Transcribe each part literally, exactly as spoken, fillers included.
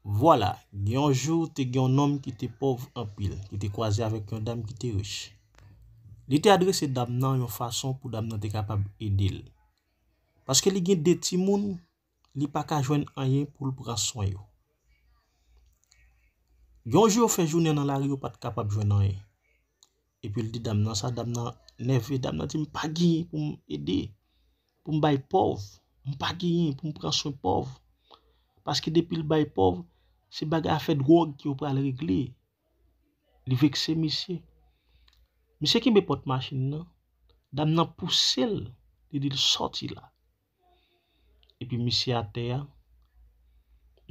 Vwala, gen yon jou, te gen yon nonm ki te pòv anpil, ki te kwaze avèk yon dam ki te rich. Li te adrese dam nan yon fason pou dam nan te kapab ede l. Paske li gen de timoun, li pa ka jwenn anyen pou l pran swen yo. Yon jou, yo fè jounen nan lari, yo pa t kapab jwenn anyen. Epi l di dam nan sa, dam nan nève, dam nan di, "M pa genyen pou m ede, pou m bay pòv. M pa genyen pou m pran swen pòv." Paske depi l bay pòv, se bagay afè dwòg ke yo pral regle. Li vekse misye. Misye kenbe pòt machin nan, dam nan pouse l, li di l, "Sòti la." Epi misye atè a,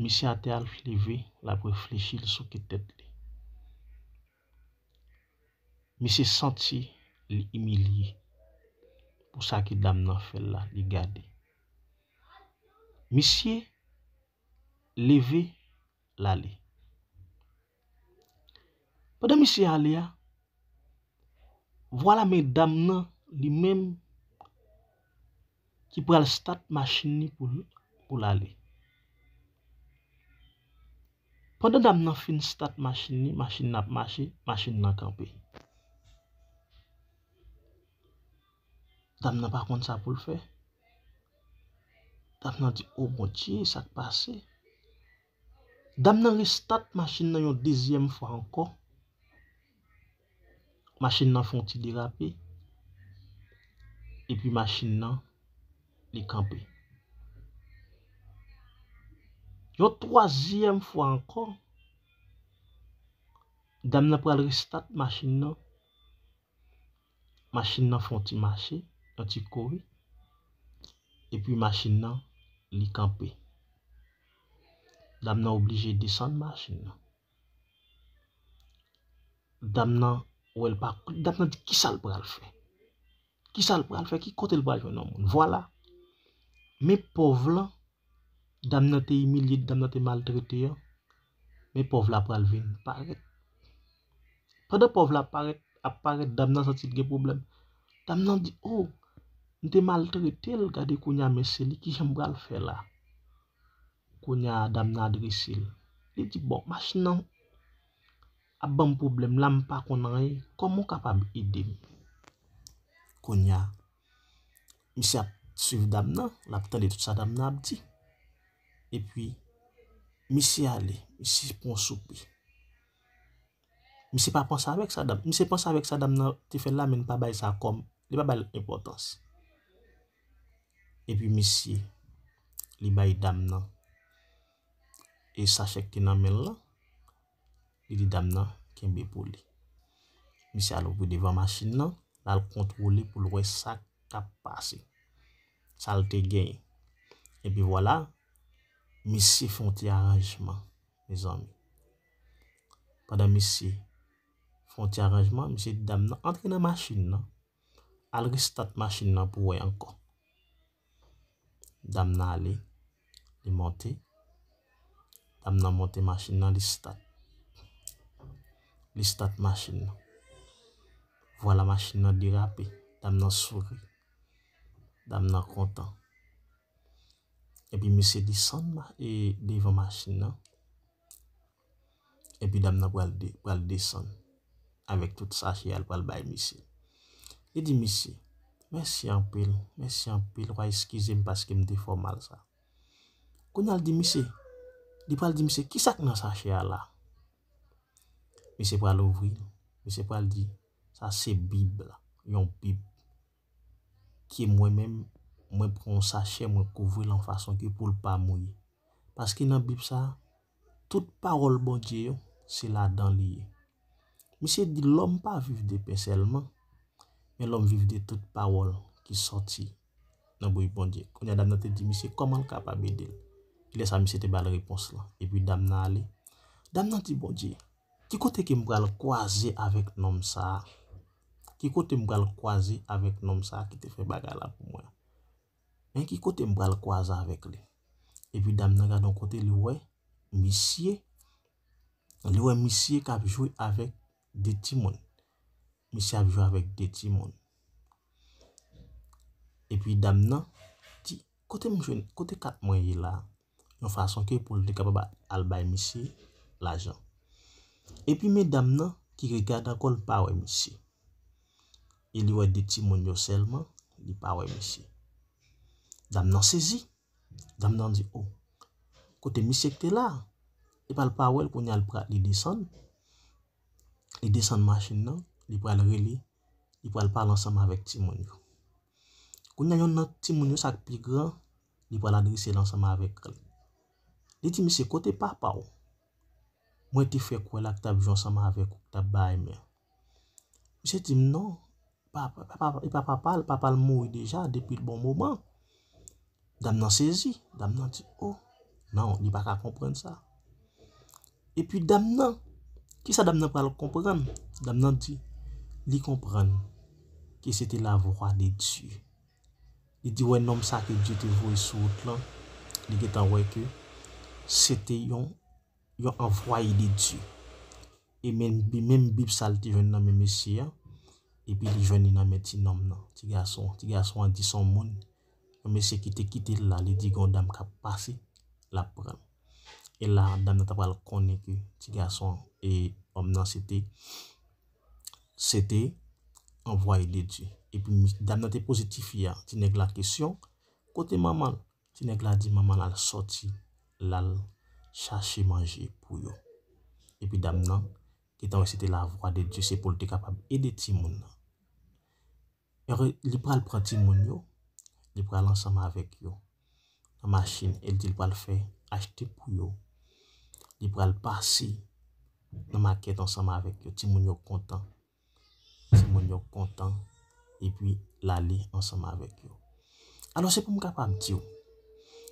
misye atè a, l leve, l ap reflechi, l souke tèt li. Misye santi li imilye pou sa ke dam nan fè l la, li gade. Misye leve, l ale. Pandan misye ale a, vwala men dam nan li menm ki pral stat machin li pou l, pou l ale. Pandan dam nan fin stat machin li, machin nan ap mache, machin nan kanpe. Dam nan pa konn sa pou l fè. Dam nan di, "O Bondye, sa k pase?" Dam nan restat machin nan yon dezyèm fwa ankò. Machin nan fè yon ti derape. Epi machin nan, li kanpe. Yon twazyèm fwa ankò, dam nan pral restat machin nan. Machin nan fè yon ti mache, yon ti kouri. Epi machin nan, li kanpe. Dam nan oblije desann machin nan. Dam nan, wè l pa, dam nan di, "Kisa l pral fè? Kisa l pral fè? Ki kote l pral jwenn yon moun?" Vwala. Men pòv lan, dam nan te imilye, dam nan te maltrete an. Men pòv la pral vin parèt. Pandan pòv la parèt, ap parèt, dam nan santi l gen pwoblèm. Dam nan di, "O, m te maltrete l, gade kounye a, men se li, kijan m pral fè la?" Kounye a, dam nan adrese l. Li di, "Bon, machin nan ap ban m pwoblèm la, m pa konn anyen. Kòman w kapab ede m?" Kounye a, misye ap swiv dam nan, l ap tande tout sa dam nan ap di. Epi, misye ale, misye pran soupe. Misye pa panse avèk sa dam, misye panse avèk sa dam nan te fè l la, men li pa bay sa kòm, li pa bay l enpòtans. Epi misye, li bay dam nan e sachè ki te nan men l lan, li di dam nan kenbe pou li. Misye al ouvri devan machin nan, l al kontwole pou l wè sa k ap pase, sa l te genyen. Epi vwala, misye fè yon ti aranjman, mezanmi. Pandan misye fè yon ti aranjman, misye di dam nan, "Antre nan machin nan, al restat machin nan pou wè ankò." Dam nan ale, li monte. Dam nan monte machin nan, li stat. Li stat machin nan. Vwala machin nan derape. Dam nan souri. Dam nan kontan. Epi misye desann ma-, e, devan machin nan. Epi dam nan pral de-, pral desann avèk tout sachè a, l pral bay misye. Li di misye, "Mèsi anpil, mèsi anpil, w a eskize m paske m te fè w mal sa." Kounye a l di misye, li pral di misye, "Kisa k nan sachè a la?" Misye pral ouvri l, misye pral di, "Sa se Bib la, yon Bib." Ke mwen menm, mwen pran yon sachè, mwen kouvri l yon fason ke pou l pa mouye. Paske nan Bib sa, tout pawòl Bondye yo, se ladan li ye. Misye di, "Lòm pa viv de pen sèlman, men lòm viv de tout pawòl ki sòti nan bouch Bondye." Kounye a, dam nan te di misye kòman l kapab ede l. Lè sa, misye te ba l repons lan. Epi dam nan ale. Dam nan di Bondye, "Ki kote ke m pral kwaze avèk nonm sa a? Ki kote m pral kwaze avèk nonm sa a ki te fè bagay la pou mwen? Men ki kote m pral kwaze avèk li?" Epi dam nan gade yon kote, li wè misye, li wè misye k ap jwe avèk de timoun. Misye ap jwe avèk de timoun. Epi dam nan di, "Kote m jwenn, kote kat mwen ye la?" yon fason ke pou l te kapab al bay misye lajan. Epi medam nan ki rete adan kò l pa wè misye. E li wè de timoun yo sèlman, li pa wè misye. Dam nan sezi. Dam nan di, "O, kote misye k te la?" Epi l pa wè l, kounye a l pra-, li desann. Li desann machin nan, li pral rele, li pral pale ansanm avèk timoun yo. Kounye a yonn nan timoun yo, sa k pi gran, li pral adrese l ansanm avèk l. Li di, "Misye, kote papa w? Mwen te fèk wè l ak t ap jwe ansanm avèk ou, k t ap bay men." Misye di m, "Non, pa, pa, pa, e pa papa l, papa l mouri deja depi l bon moman." Dam nan sezi, dam nan di, "O, non, li pa ka konprann sa." Epi dam nan, kisa dam nan pral konprann? Dam nan di, li konprann ke se te lavwa de Dye. Li di wè nonm sa ke Dye te voye sou wout lan, li gentan wè ke se te yon, yon anvwaye de Dye. E menm, menm Bib sa l te jwenn nan men mesye a, epi li jwenn li nan men ti nonm nan, ti gason. Ti gason an di se yon moun, yon mesye ki te kite l la, li di gen yon dam k ap pase, l ap pran l. E la, dam nan ta pral konnen ke ti gason e òm nan se te, se te anvwaye de Dye. Epi mi-, dam nan te poze tifi a, ti nèg la kesyon, "Kote manman l?" Ti nèg la di manman l al sòti, l al chache manje pou yo. Epi dam nan, gentan wè se te lavwa de Dye, se pou l te kapab ede timoun nan. E re-, li pral pran timoun yo, li pral ansanm avèk yo nan machin, e l di l pral fè achte pou yo. Li pral pase nan makèt ansanm avèk yo, timoun yo kontan. Timoun yo kontan, epi l ale ansanm avèk yo. Alò, se pou m kapab di w,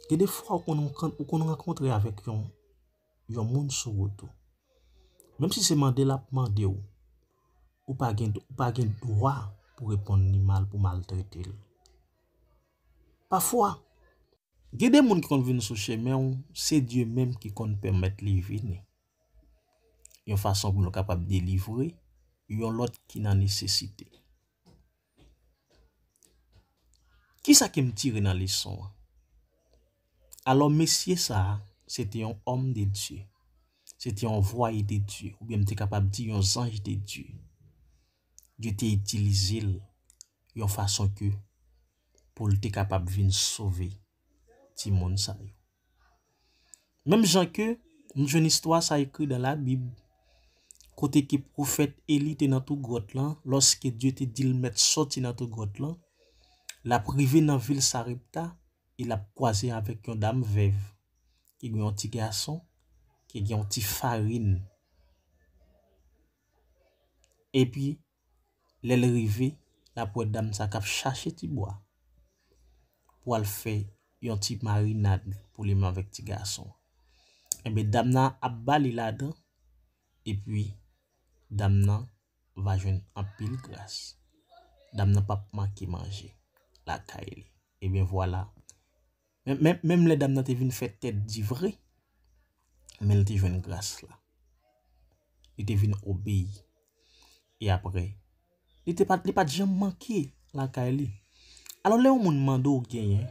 gen de fwa ou konn, ou konn rankontre avèk yon, yon moun sou wout ou. Menm si se mande l ap mande w, ou pa gen, ou pa gen dwa pou reponn li mal, pou maltrete l. Pafwa, gen de moun ki konn vin sou chemen w, se Dye menm ki konn pèmèt li vini. Yon fason pou nou kapab delivre yon lòt ki nan nesesite. Kisa ke m tire nan leson an? Alò, mesye sa a, se te yon òm de Dye. Se te yon anvwaye de Dye, oubyen m te kapab di yon zanj de Dye. Dye te itilize l yon fason ke pou l te kapab vin sove timoun sa yo. Menm jan ke nou jwenn istwa sa ekri dan Labib, kote ke pwofèt Eli te nan tou gwòt lan, lòske Dye te di l mèt sòti nan tou gwòt lan, l ap rive nan vil Sarepta e l ap kwaze avèk yon dam vèv ki gen yon ti gason, ki gen yon ti farin. Epi, lè l rive, l ap wè dam sa k ap chache ti bwa pou al fè yon ti marinad pou li menm avèk ti gason. Enben, dam nan ap ba li ladan, epi dam nan va jwenn anpil gras. Dam nan p ap manke manje lakay li. Ebyen, vwala. Men, men, menm lè dam nan te vin fè tèt di vre, men l te jwenn gras la. Li te vin obeyi. E apre, li te pa, li pa t janm manke lakay li. Alò, lè yon moun mande w genyen,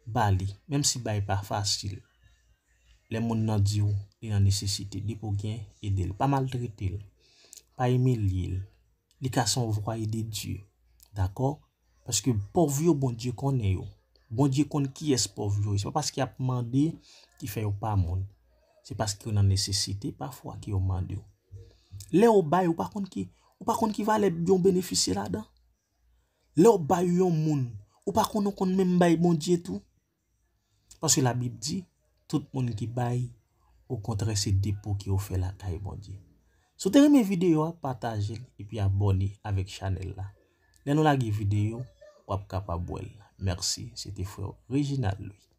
ba li, menm si bay pa fasil. Lè moun nan di w li nan nesesite, depi w gen, ede l. Pa maltrete l. Pa imilye l. Li ka se yon vwaye de Dye. Dakò? Paske pòv yo, Bondye konnen yo. Bondye konn kiyès pòv yo ye. Se pa paske y ap mande ki fè yo pa moun. Se paske yo nan nesesite pafwa ke yo mande w. Lè w bay, ou pa konn ki, ou pa konn ki valè yon benefisye ladan. Lè w bay yon moun, ou pa konn ou konn menm bay Bondye tou. Paske Labib di, tout moun ki bay, okontrè, se depo ke yo fè lakay Bondye. Si w te renmen videyo a, pataje l epi abòne avèk chanèl la. Lè nou lage videyo, w ap kapab wè l. Mèsi, se te frè w Reginald Louis.